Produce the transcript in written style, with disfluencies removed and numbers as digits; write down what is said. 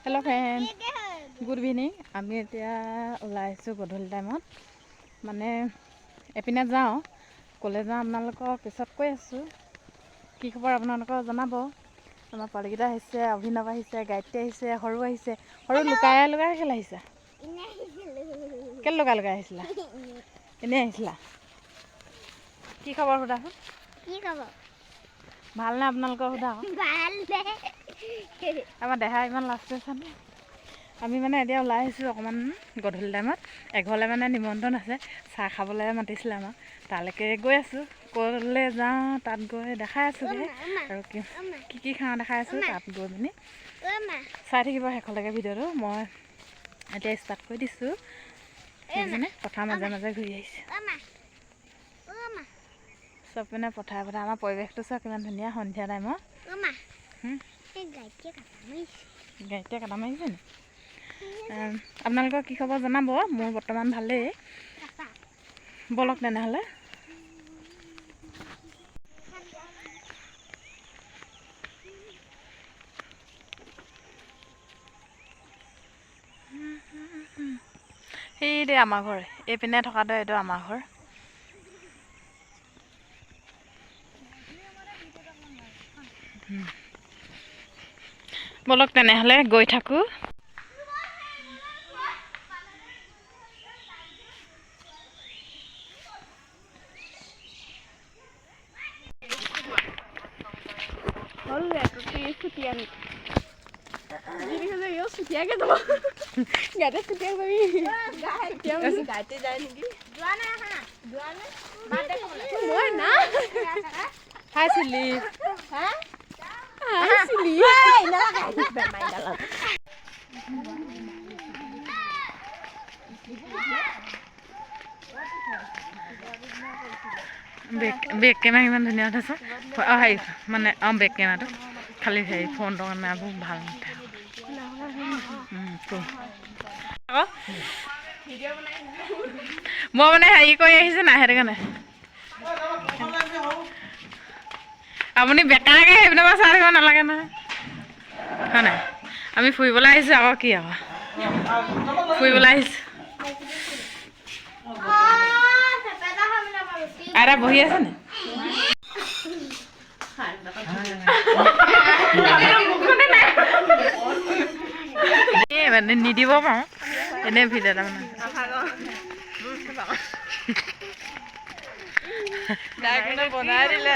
Hello' friend, good evening. আমি এতিয়া ওলাই আহিছোঁ গধূলি টাইমত, মানে এপিনে যাওঁ। ক'লৈ যাওঁ আপোনালোকক পিছত কৈ আছোঁ। কি খবৰ আপোনালোকক জনাব। আমাৰ পোৱালিকেইটা আহিছে, অভিনৱ আহিছে, গায়ত্ৰী আহিছে, সৰু আহিছে। সৰু, লুকাই লুকাই কেলৈ আহিছা? কেলৈ লুকাই লুকাই আহিছিলা? এনেই আহিছিলা? কি খবৰ সোধাচোন। কি খবৰ? ভালনে আপোনালোকৰ সোধা আকৌ। ভাল। আমাৰ দেহা ইমান লাজ কৰিছানে? আমি মানে এতিয়া ওলাই আহিছোঁ অকণমান গধূলি টাইমত। এঘৰলৈ মানে নিমন্ত্ৰণ আছে, চাহ খাবলৈ মাতিছিলে আমাক, তালৈকে গৈ আছোঁ। ক'লৈ যাওঁ তাত গৈ দেখাই আছোঁগৈ আৰু কি কি কি খাওঁ দেখাই আছোঁ তাত গৈ পিনি। চাই থাকিব শেষলৈকে ভিডিঅ'টো। মই এতিয়া ষ্টাৰ্ট কৰি দিছোঁ। দেখিছেনে, পথাৰ মাজে মাজে ঘূৰি আহিছোঁ। চব পিনে পথাৰে পথাৰে। আমাৰ পৰিৱেশটো চাওক কিমান ধুনীয়া সন্ধিয়া টাইমত। গাড়ীতে কাটা মাৰিছে নি? আপোনালোকৰ কি খবৰ জনাব। মোৰ বৰ্তমান ভালেই। ব'লক তেনেহ'লে। সেইটোৱে আমাৰ ঘৰ, এইপিনে থকাটো এইটো আমাৰ ঘৰ। ব'লক তেনেহ'লে, গৈ থাকোঁ। হাই চিলি। বেক বেক কেমেৰা ইমান ধুনীয়া উঠেছে। অঁ, হেৰি মানে, অঁ, বেক কেমেৰাটো খালি হেৰি ফ্ৰণ্টৰ কেমেৰাবোৰ ভাল নুঠে আকৌ। মই মানে হেৰি কৰি আহিছোঁ নাই, সেইটো কাৰণে আপুনি বেকাকৈ সেইপিনৰ পৰা চাই থাকিব নালাগে নহয়, হয় নাই? আমি ফুৰিবলৈ আহিছোঁ আকৌ। কি আকৌ ফুৰিবলৈ আহিছোঁ? আইতা বহি আছে নি? এই মানে নিদিব পাৰোঁ, এনেই ভিডিঅ' এটা মানে বনাই দিলে।